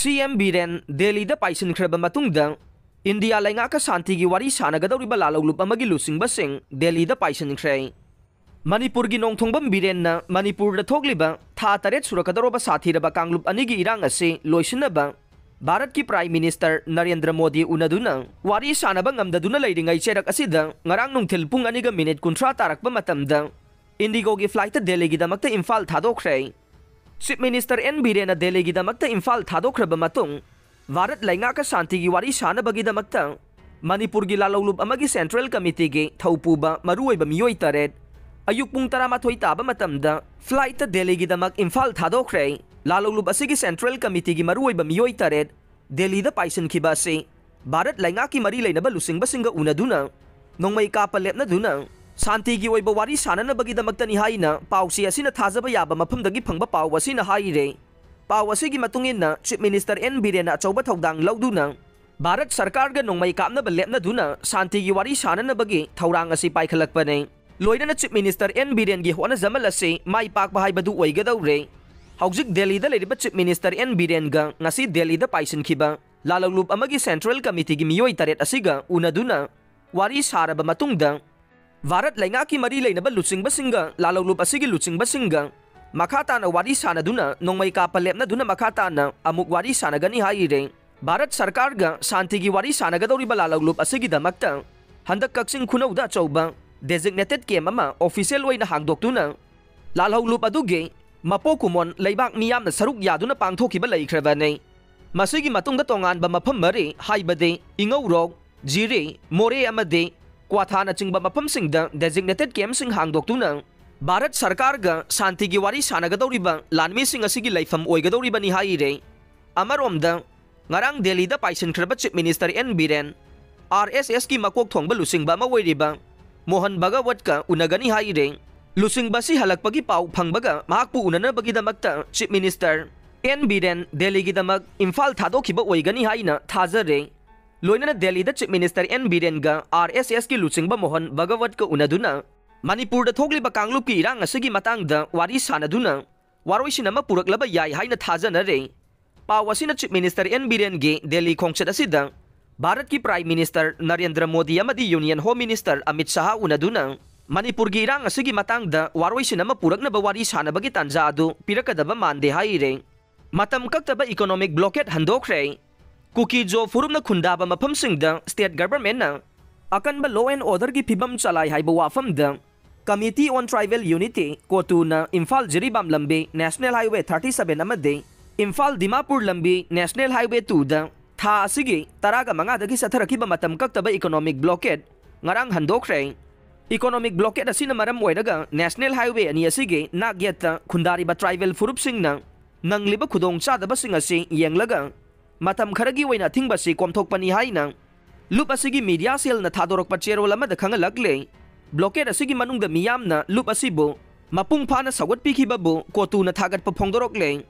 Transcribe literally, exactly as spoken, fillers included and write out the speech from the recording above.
ꯁꯤ ꯑꯦꯝ ꯕꯤꯔꯦꯟ ꯗꯦꯜꯂꯤꯗ ꯄꯥꯏꯁꯤꯟꯈ꯭ꯔꯕ ꯃꯇꯨꯡꯗ ꯏꯟꯗꯤꯌꯥ ꯂꯩꯉꯥꯛꯀ ꯁꯥꯟꯇꯤꯒꯤ ꯋꯥꯔꯤ ꯁꯥꯟꯅꯒꯗꯧꯔꯤꯕ ꯂꯥꯂꯧꯂꯨꯞ ꯑꯃꯒꯤ ꯂꯨꯆꯤꯡꯕꯁꯤꯡ ꯗꯦꯜꯂꯤꯗ ꯄꯥꯏꯁꯤꯟꯈ꯭ꯔꯦ꯫ ꯃꯅꯤꯄꯨꯔꯒꯤ ꯅꯣꯡꯊꯣꯡꯕꯝ ꯕꯤꯔꯦꯟꯅ ꯃꯅꯤꯄꯨꯔꯗ ꯊꯣꯛꯂꯤꯕ ꯊꯥ ꯇꯔꯦꯠ ꯁꯨꯔꯛꯀꯗꯧꯔꯕ ꯁꯥꯊꯤꯔꯕ ꯀꯥꯡꯂꯨꯞ ꯑꯅꯤꯒꯤ ꯏꯔꯥꯡ ꯑꯁꯤ ꯂꯣꯏꯁꯤꯟꯅꯕ ꯚꯥꯔꯠꯀꯤ Prime Minister ꯅꯔꯦꯟꯗ꯭ꯔ ꯃꯣꯗꯤ ꯎꯅꯗꯨꯅ ꯋꯥꯔꯤ ꯁꯥꯟꯅꯕ ꯉꯝꯗꯗꯨꯅ ꯂꯩꯔꯤꯉꯩ ꯆꯩꯔꯛ ꯑꯁꯤꯗ ꯉꯔꯥꯡ ꯅꯨꯡꯊꯤꯜ ꯄꯨꯡ ꯑꯅꯤꯒ ꯃꯤꯅꯤꯠ ꯀꯨꯟꯊ꯭ꯔꯥ ꯇꯥꯔꯛꯄ ꯃꯇꯝꯗ IndiGoꯒꯤ flightꯇ ꯗꯦꯜꯂꯤꯒꯤꯗꯃꯛꯇ ꯏꯝꯐꯥꯜ ꯊꯥꯗꯣꯛꯈ꯭ꯔꯦ꯫ Chief Minister ꯑꯦꯟ ꯕꯤꯔꯦꯟꯅ ꯗꯦꯜꯂꯤꯒꯤꯗꯃꯛꯇ ꯏꯝꯐꯥꯜ ꯊꯥꯗꯣꯛꯈ꯭ꯔꯕ ꯃꯇꯨꯡ, ꯚꯥꯔꯠ ꯂꯩꯉꯥꯛꯀ ꯁꯥꯟꯇꯤꯒꯤ ꯋꯥꯔꯤ ꯁꯥꯅꯕꯒꯤꯗꯃꯛꯇ ꯃꯅꯤꯄꯨꯔꯒꯤ ꯂꯥꯂꯧꯂꯨꯞ ꯑꯃꯒꯤ Central Committeeꯒꯤ ꯊꯧꯄꯨꯕ ꯃꯔꯨꯑꯣꯏꯕ ꯃꯤꯑꯣꯏ ꯇꯔꯦꯠ ꯑꯌꯨꯛ ꯄꯨꯡ ꯇꯔꯥꯃꯥꯊꯣꯏ ꯇꯥꯕ ꯃꯇꯝꯗ flightꯇ ꯗꯦꯜꯂꯤꯒꯤꯗꯃꯛ ꯏꯝꯐꯥꯜ ꯊꯥꯗꯣꯛꯈ꯭ꯔꯦ꯫ ꯂꯥꯂꯧꯂꯨꯞ ꯑꯁꯤꯒꯤ Central Committeeꯒꯤ ꯃꯔꯨꯑꯣꯏꯕ ꯃꯤꯑꯣꯏ ꯇꯔꯦꯠ ꯗꯦꯜꯂꯤꯗ ꯄꯥꯏꯁꯤꯟꯈꯤꯕ ꯑꯁꯤ ꯚꯥꯔꯠ ꯂꯩꯉꯥꯛꯀꯤ ꯃꯔꯤ ꯂꯩꯅꯕ ꯂꯨꯆꯤꯡꯕꯁꯤꯡꯒ ꯎꯅꯗꯨꯅ ꯅꯣꯡꯃꯩ ꯀꯥꯞꯄ ꯂꯦꯞꯅꯗꯨꯅ ꯁꯥꯟꯇꯤꯒꯤ ꯑꯣꯏꯕ ꯋꯥꯔꯤ ꯁꯥꯅꯅꯕꯒꯤꯗꯃꯛꯇꯅꯤ ꯍꯥꯏꯅ ꯄꯥꯎꯆꯦ ꯑꯁꯤꯅ ꯊꯥꯖꯕ ꯌꯥꯕ ꯃꯐꯝꯗꯒꯤ ꯐꯪꯕ ꯄꯥꯎ ꯑꯁꯤꯅ ꯍꯥꯏꯔꯦ꯫ ꯄꯥꯎ ꯑꯁꯤꯒꯤ ꯃꯇꯨꯡ ꯏꯟꯅ Chief Minister ꯑꯦꯟ ꯕꯤꯔꯦꯟꯅ ꯑꯆꯧꯕ ꯊꯧꯗꯥꯡ ꯂꯧꯗꯨꯅ ꯚꯥꯔꯠ ꯁꯔꯀꯥꯔꯒ ꯅꯣꯡꯃꯩ ꯀꯥꯞꯅꯕ ꯂꯦꯞꯅꯗꯨꯅ ꯁꯥꯟꯇꯤꯒꯤ ꯋꯥꯔꯤ ꯁꯥꯅꯅꯕꯒꯤ ꯊꯧꯔꯥꯡ ꯑꯁꯤ ꯄꯥꯏꯈꯠꯂꯛꯄꯅꯤ꯫ ꯂꯣꯏꯅꯅ Chief Minister ꯑꯦꯟ ꯕꯤꯔꯦꯟꯒꯤ ꯍꯣꯠꯅꯖꯃꯜ ꯑꯁꯤ ꯃꯥꯏ ꯄꯥꯛꯄ ꯍꯥꯏꯕꯗꯨ ꯑꯣꯏꯒꯗꯧꯔꯦ꯫ ꯍꯧꯖꯤꯛ ꯗꯦꯜꯂꯤꯗ ꯂꯩꯔꯤꯕ Chief Minister ꯑꯦꯟ ꯕꯤꯔꯦꯟꯒ ꯉꯁꯤ ꯗꯦꯜꯂꯤꯗ ꯄꯥꯏꯁꯤꯟꯈꯤꯕ ꯂꯥꯂꯧꯂꯨꯞ ꯑꯃꯒꯤ Central Committeeꯒꯤ ꯃꯤꯑꯣꯏ ꯇꯔꯦꯠ ꯑꯁꯤꯒ ꯎꯅꯗꯨꯅ ꯋꯥꯔꯤ ꯁꯥꯔꯕ ꯃꯇꯨꯡꯗ, ꯚꯥꯔꯠ ꯂꯩꯉꯥꯛꯀꯤ ꯃꯔꯤ ꯂꯩꯅꯕ ꯂꯨꯆꯤꯡꯕꯁꯤꯡꯒ ꯂꯥꯂꯧꯂꯨꯞ ꯑꯁꯤꯒꯤ ꯂꯨꯆꯤꯡꯕꯁꯤꯡꯒ ꯃꯈꯥ ꯇꯥꯅ ꯋꯥꯔꯤ ꯁꯥꯅꯗꯨꯅ ꯅꯣꯡꯃꯩ ꯀꯥꯞꯄ ꯂꯦꯞꯅꯗꯨꯅ ꯃꯈꯥ ꯇꯥꯅ ꯑꯃꯨꯛ ꯋꯥꯔꯤ ꯁꯥꯅꯒꯅꯤ ꯍꯥꯏꯔꯦ꯫ ꯚꯥꯔꯠ ꯁꯔꯀꯥꯔꯒ ꯁꯥꯟꯇꯤꯒꯤ ꯋꯥꯔꯤ ꯁꯥꯅꯒꯗꯧꯔꯤꯕ ꯂꯥꯂꯧꯂꯨꯞ ꯑꯁꯤꯒꯤꯗꯃꯛꯇ ꯍꯟꯗꯛ ꯀꯛꯆꯤꯡ ꯈꯨꯅꯧꯗ ꯑꯆꯧꯕ designated camp ꯑꯃ official ꯑꯣꯏꯅ ꯍꯥꯡꯗꯣꯛꯇꯨꯅ ꯂꯥꯜꯍꯧꯂꯨꯞ ꯑꯗꯨꯒꯤ ꯃꯄꯣꯛ ꯀꯨꯝꯑꯣꯟ ꯂꯩꯕꯥꯛ ꯃꯤꯌꯥꯝꯅ ꯁꯔꯨꯛ ꯌꯥꯗꯨꯅ ꯄꯥꯡꯊꯣꯛꯈꯤꯕ ꯂꯩꯈ꯭ꯔꯕꯅꯤ꯫ ꯃꯁꯤꯒꯤ ꯃꯇꯨꯡꯗ ꯇꯣꯉꯥꯟꯕ ꯃꯐꯝ ꯃꯔꯤ, ꯍꯥꯏꯕꯗꯤ ꯏꯉꯧꯔꯣꯛ, ꯖꯤꯔꯤ, ꯃꯣꯔꯦ ꯑꯃꯗꯤ ꯀ꯭ꯋꯥꯊꯥꯅꯆꯤꯡꯕ ꯃꯐꯝꯁꯤꯡꯗ designated campꯁꯤꯡ ꯍꯥꯡꯗꯣꯛꯇꯨꯅ ꯚꯥꯔꯠ ꯁꯔꯀꯥꯔꯒ ꯁꯥꯟꯇꯤꯒꯤ ꯋꯥꯔꯤ ꯁꯥꯟꯅꯒꯗꯧꯔꯤꯕ ꯂꯥꯟꯃꯤꯁꯤꯡ ꯑꯁꯤꯒꯤ ꯂꯩꯐꯝ ꯑꯣꯏꯒꯗꯧꯔꯤꯕꯅꯤ ꯍꯥꯏꯔꯦ꯫ ꯑꯃꯔꯣꯝꯗ, ꯉꯔꯥꯡ ꯗꯦꯜꯂꯤꯗ ꯄꯥꯏꯁꯤꯟꯈ꯭ꯔꯕ Chief Minister ꯑꯦꯟ ꯕꯤꯔꯦꯟ, ꯑꯥꯔ ꯑꯦꯁ ꯑꯦꯁꯀꯤ ꯃꯀꯣꯛ ꯊꯣꯡꯕ ꯂꯨꯆꯤꯡꯕ ꯑꯃ ꯑꯣꯏꯔꯤꯕ ꯃꯣꯍꯟ ꯚꯒꯋꯠꯀ ꯎꯅꯒꯅꯤ ꯍꯥꯏꯔꯦ꯫ ꯂꯨꯆꯤꯡꯕ ꯑꯁꯤ ꯍꯜꯂꯛꯄꯒꯤ ꯄꯥꯎ ꯐꯪꯕꯒ ꯃꯍꯥꯛꯄꯨ ꯎꯅꯅꯕꯒꯤꯗꯃꯛꯇ Chief Minister ꯑꯦꯟ ꯕꯤꯔꯦꯟ ꯗꯦꯜꯂꯤꯒꯤꯗꯃꯛ ꯏꯝꯐꯥꯜ ꯊꯥꯗꯣꯛꯈꯤꯕ ꯑꯣꯏꯒꯅꯤ ꯍꯥꯏꯅ ꯊꯥꯖꯔꯦ꯫ ꯂꯣꯏꯅꯅ ꯗꯦꯜꯂꯤꯗ Chief Minister ꯑꯦꯟ ꯕꯤꯔꯦꯟꯒ ꯑꯥꯔ ꯑꯦꯁ ꯑꯦꯁꯀꯤ ꯂꯨꯆꯤꯡꯕ ꯃꯣꯍꯟ ꯚꯒꯋꯠꯀ ꯎꯅꯗꯨꯅ ꯃꯅꯤꯄꯨꯔꯗ ꯊꯣꯛꯂꯤꯕ ꯀꯥꯡꯂꯨꯞꯀꯤ ꯏꯔꯥꯡ ꯑꯁꯤꯒꯤ ꯃꯇꯥꯡꯗ ꯋꯥꯔꯤ ꯁꯥꯅꯗꯨꯅ ꯋꯥꯔꯣꯏꯁꯤꯟ ꯑꯃ ꯄꯨꯔꯛꯂꯕ ꯌꯥꯏ ꯍꯥꯏꯅ ꯊꯥꯖꯅꯔꯦ꯫ ꯄꯥꯎ ꯑꯁꯤꯅ Chief Minister N ꯕꯤꯔꯦꯟꯒꯤ ꯗꯦꯜꯂꯤ ꯈꯣꯡꯆꯠ ꯑꯁꯤꯗ ꯚꯥꯔꯠꯀꯤ Prime Minister ꯅꯔꯦꯟꯗ꯭ꯔ ꯃꯣꯗꯤ ꯑꯃꯗꯤ Union Home Minister ꯑꯃꯤꯠ ꯁꯍꯥ ꯎꯅꯗꯨꯅ ꯃꯅꯤꯄꯨꯔꯒꯤ ꯏꯔꯥꯡ ꯑꯁꯤꯒꯤ ꯃꯇꯥꯡꯗ ꯋꯥꯔꯣꯏꯁꯤꯟ ꯑꯃ ꯄꯨꯔꯛꯅꯕ ꯋꯥꯔꯤ ꯁꯥꯅꯕꯒꯤ ꯇꯥꯟꯖꯥ ꯑꯗꯨ ꯄꯤꯔꯛꯀꯗꯕ ꯃꯥꯟꯗꯦ ꯍꯥꯏꯔꯦ꯫ ꯃꯇꯝ ꯀꯛꯇꯕ economic blockade ꯍꯟꯗꯣꯛꯈ꯭ꯔꯦ꯫ ꯀꯨꯀꯤ ꯖꯣ ꯐꯨꯔꯨꯞꯅ ꯈꯨꯟꯗꯥꯕ ꯃꯐꯝꯁꯤꯡꯗ state governmentꯅ ꯑꯀꯟꯕ law and orderꯒꯤ ꯐꯤꯕꯝ ꯆꯂꯥꯏ ꯍꯥꯏꯕ ꯋꯥꯐꯝꯗ Committee on Tribal Unity, ꯀꯣꯇꯨꯅ Imphal Jiribam ꯂꯝꯕꯤ National Highway thirty seven ꯑꯃꯗꯤ ꯏꯝꯐꯥꯜ ꯗꯤꯃꯥꯄꯨꯔ ꯂꯝꯕꯤ National Highway twoꯗ ꯊꯥ ꯑꯁꯤꯒꯤ ꯇꯔꯥꯒ ꯃꯉꯥꯗꯒꯤ ꯆꯠꯊꯔꯛꯈꯤꯕ ꯃꯇꯝ ꯀꯛꯇꯕ economic blockade ꯉꯔꯥꯡ ꯍꯟꯗꯣꯛꯈ꯭ꯔꯦ꯫ Economic blockade ꯑꯁꯤꯅ ꯃꯔꯝ ꯑꯣꯏꯔꯒ National Highway ꯑꯅꯤ ꯑꯁꯤꯒꯤ ꯅꯥꯛ ꯌꯦꯠꯇ ꯈꯨꯟꯗꯥꯔꯤꯕ tribal ꯐꯨꯔꯨꯞꯁꯤꯡꯅ ꯅꯪꯂꯤꯕ ꯈꯨꯗꯣꯡꯆꯥꯗꯕꯁꯤꯡ ꯑꯁꯤ ꯌꯦꯡꯂꯒ ꯃꯇꯝ ꯈꯔꯒꯤ ꯑꯣꯏꯅ ꯑꯊꯤꯡꯕ ꯑꯁꯤ ꯀꯣꯝꯊꯣꯛꯄꯅꯤ ꯍꯥꯏꯅ ꯂꯨꯞ ꯑꯁꯤꯒꯤ media cellꯅ ꯊꯥꯗꯣꯔꯛꯄ ꯆꯦꯔꯣꯜ ꯑꯃꯗ ꯈꯪꯍꯜꯂꯛꯂꯦ꯫ Blockade ꯑꯁꯤꯒꯤ ꯃꯅꯨꯡꯗ ꯃꯤꯌꯥꯝꯅ ꯂꯨꯞ ꯑꯁꯤꯕꯨ ꯃꯄꯨꯡ ꯐꯥꯅ ꯁꯧꯒꯠꯄꯤꯈꯤꯕꯕꯨ ꯀꯣꯇꯨꯅ ꯊꯥꯒꯠꯄ ꯐꯣꯡꯗꯣꯔꯛꯂꯦ꯫